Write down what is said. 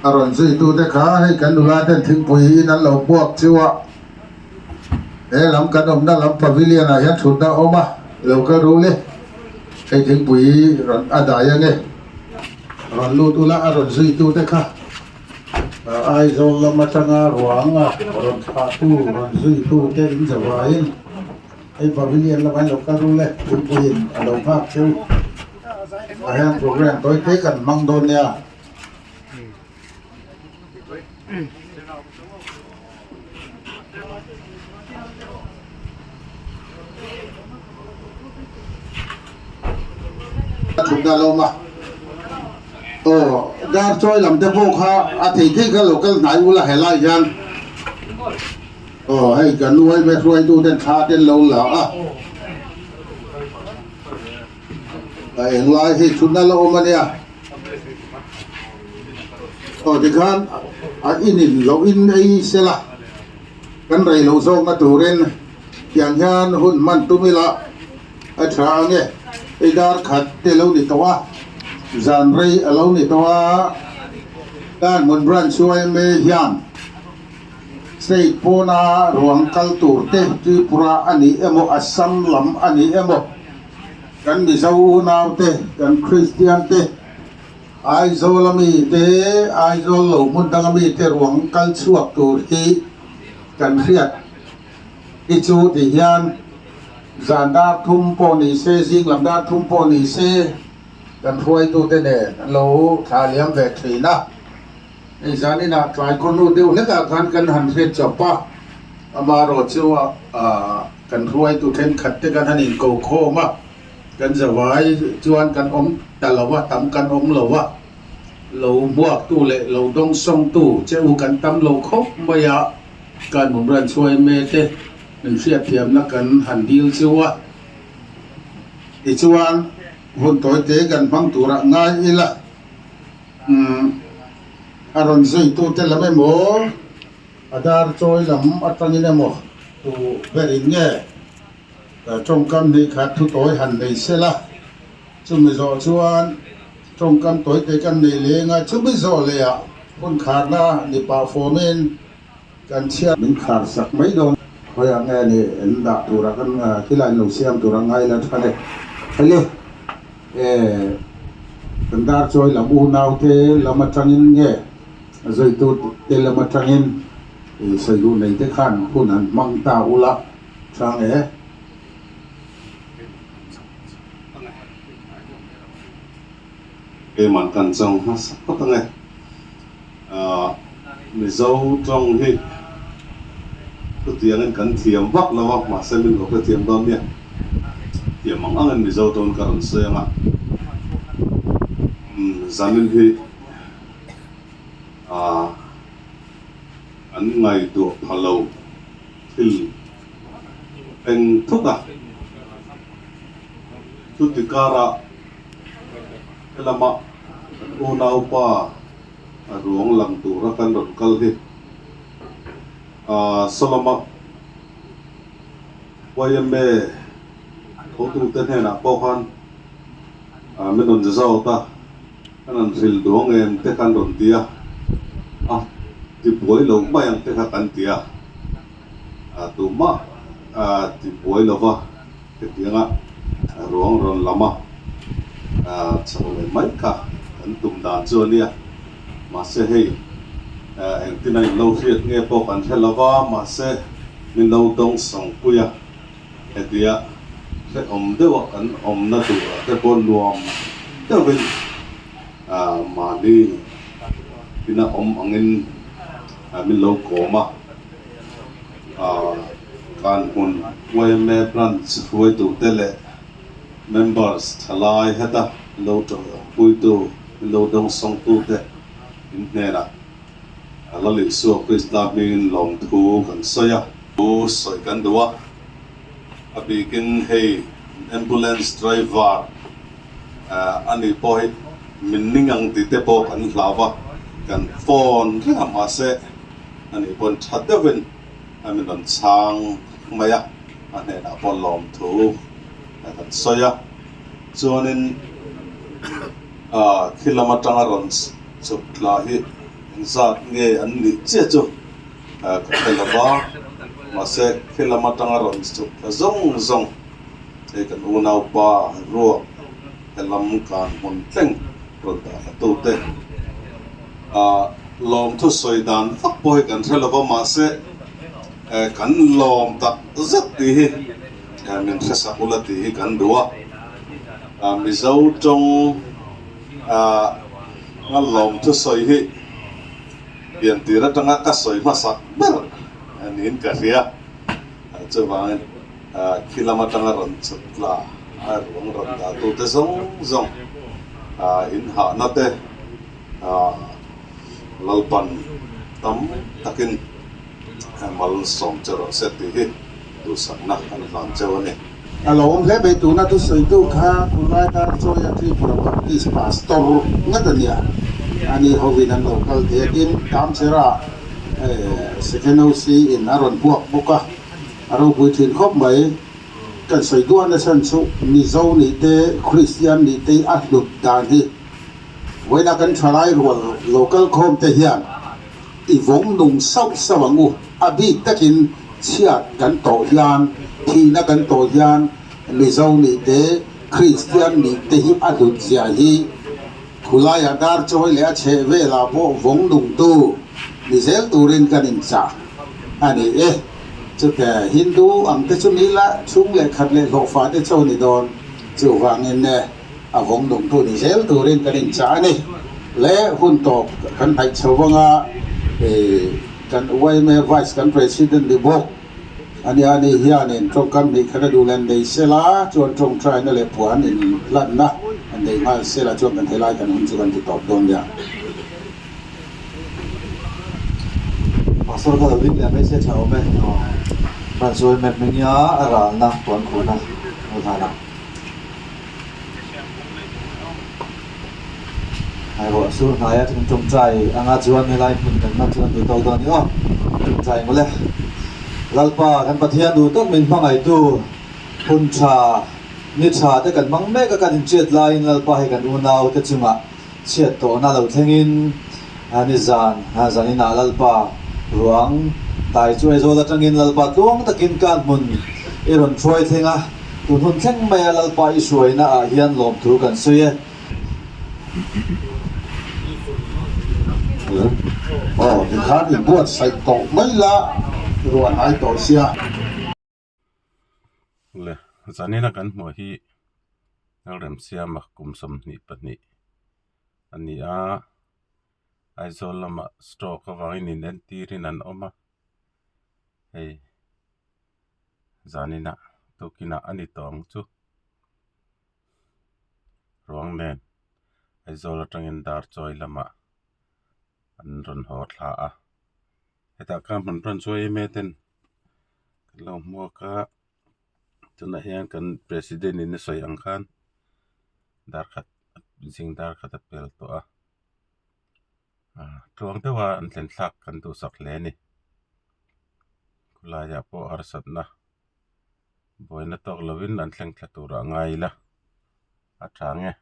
A rawn zuitute kha hei kan nula ten thingpui in an lo buak chu a, he lam kan awmna lam pavilion ah hian thutna a awm a, lo kal ru le, hei thingpui rawn a dai ange, rawn lut ula a rawn zuitute kha Aizawl lam atanga ruang a rawn thlahtu rawn zuitute in zavaiin hei pavilion lamah hian lo kal ru le, thingpuiin a lo nghak cheu ah hian program tawi te kan hmang dawn nia. Thutna lo awm a, aw dar chawi lam te pawh kha a thei thei kha lo kal hnai ula helai hian aw hei kan uaime hruaitu ten thla te an lo la a, a englai hei thutna la awm ania. Aw tikhan a inin loh in ei sela kan rei loh zawkna turin tiang hian hun hman tum ila a tha ange hei dar khat te lo ni tawh a zan rei a lo ni tawh a Kanhmun Branch yma hian State pawna ruang kal tur te Tripura a ni emaw Assam lam a ni emaw Kan Mizo unaute, kan Kristian te, Aizawl a mi te, Aizawl lo hmun dang a mi te ruang kal chhuak tur hi kan hriat hi chu ti hian zan dar thum pawh ni se, zing lam dar thum pawh ni se kan hruaitute nen an lo thla liam ve thin a. Hei zaninah tlai khawhnu deuh hlekah khan kan han hriat chawp a, amaherawh chu ah Kan hruaitu thenkhat te kan han inko khawm a, kan zavai chuan kan awm ta lo a, tam kan awm lo a, lo hmuaktu leh lo dawngsawngtu che u kan tam lo khawp mai a, kan mumran chhuai mete min hriatthiamna kan han dil chu a, tichuan hun tawite kan hmang turah ngai ila, umm a rawn zuitute lam emaw. A dar chawi lam atangin emaw tu berin nge tawngkam hnih khat thu tawi han nei sela, chumi zawh chuan tawngkam tawi te kan nei leng a, chumi zawh leh ah hun kharna ni pah fawmin kan chhiat. Min khar sak mai dawn. Khawiah nge ni an dah tura kan thil a inlo siam tura ngai la tha le. Heli e kan dar chawi lam unaute lam atangin nge. A zuitu te lam atangin i sawi duh nei te khan hun han hmang ta ula chang e. Keimah kan chang hmasa phawt ange. Mizo tawng hi chutiangin kan thiam vak lo a, mahse min lo hrethiam dawn nia. Thiam ang angin Mizo tawngin ka rawn sawi ang a. Zanin hi. Ah an ngaihtuah pha lo thil eng thut a, chuti karah helama kan unaupa a ruang lang tura kan rawn kal hi ah sawlama YMA hotute hnenah pawh khan ah min rawn zawt a. Kan han hril duang em te khan rawn ti a, a ti buai lo mai ang te kha kan ti a, tumah a ti buai lo va, hetianga ruang rawn lam a chho leh mai kha kan tum dan chu a nia, mahse hei engtin a inlo hriat nge pawh kan hre lo va, mahse min lo dawng sawngpui a. Hetia hrehawm deuha kan awmna turah te pawh nuam deuhin mahni ina awm angin min lo kawm a, Kanhmun yma Branch hruaitute leh members thalai heta lo puitu, min lo dawngsawngtute in hnenah Lal Isua Krista hmingin lawmthu kan sawi a. Thu sawi kan duh a, a bikin hei ambulance driver a nih pawh hi min ning ang tih te pawh kan hlau a, kan phone reng a mahse a nih pawn tha deuhin a min rawn chhang mai a, a hnenah pawh lawmthu kan sawi a, chuanin khi lam atanga rawn chhuk thla hi. Engzat nge an nih chiah chu ka hre lo va, mahse khi lam atanga rawn chhuk thla zawng zawng hei kan unaupa ruak helam kan hmun thleng rawn dah thla tute lawmthu sawi dan vak pawh hi kan hre lo va, mahse kan lawm tak zet tih hi min hre sak ula tih hi kan duh a, Mizo tawng. A lawm thusawi hi pian tir atanga ka sawi hmasak ber niin ka hria. Chuvangin khi lam atanga rawn chhuk tla a ruang rawn dah tute zawng zawng inhahna te Lalpan tam takin malsawm che rawh se tih hi duhsakna kan hlan cheu a ni. A lo awm hle mai tuna thusawitu kha tunlai dar Chawia Tripura Baptist Pastor ngat a nia, ani hovin an lo kal thei a tin Tamchera Second OC in a rawn buak bawk a, a ropui thin khawp mai. Kan sawi duah nasa chu Mizo nih te Kristian nih te a hlut dan hi vawiina kan thalai rual lo kal khawm te hian I vawng nung sauh sauh ang u. A bik takin chhiat kan tawh hian, thihna kan tawh hian Mizo nih te, Kristian nih te hi a hlut zia hi khulaiah dar chawi leh a chheh velah pawh vawng nungtu ni zel turin kan inchah a ni e. Chute Hindu ang te chu ni la, chhung leh khat leh hlawhfa te chaw ni dawn. Chuvangin a vawng nungtu ni zel turin kan inchah a ni. Le hun tawp kan hnaih chho vang a, kan yma Vice kan President ni bawk a nia, ani hianin tawngkam hnih khat a duh leh an nei sela chuan tawngtaina leh puan inhlanna an nei nghal sela chuan kan helai kan hun chu kan ti tawp dawn nia. Pastor kha lo ding leh mai se tha awm e. Ban sawi map hming a ralna puan khuhna a hlan a. Hairawh sur hnaia thing tawngtai anga chuan helai hmun kan hman chuan duh tawk dawn ni aw. Tawngtai ngawlh e. Lalpa kan Pathian duh tak min hmangaihtu hun tha ni tha te kan hmang mek a kan inhriat laiin Lalpa hei kan unau te chungah chhiat tawhna lo thlengin ni zan zaninah Lalpa ruang dai chu Aizawl atangin Lalpa tluang takin kan hmun i rawn hruai thleng a. Tun hun thleng maia Lalpa i hruaina ah hian lawmthu kan sawi e. Aw tikhan i buatsaih tawh mai la, ruah hnai tawh sia. Le, zanina kan hmuh hi Lalremsiama kum 22 a ni a, Aizawl lamah stroke avangin inentirin an awm a, hei. Zaninah tukinah a ni tawh ang chu. Ruang nen Aizawl atangin dar chawi lamah an rawn haw thla a. Hetah khan hmun rawn chu em em ten kan lo hmuak a, tunah hian kan president in a sawi ang khan dar khat zing dar khat a pel tawh a. Tluang deuha an thlen thlak kan duhsak hle a ni. Khawlaiah pawh harsatna buaina tawk lovin an thleng thla turah ngai ila a tha ang e.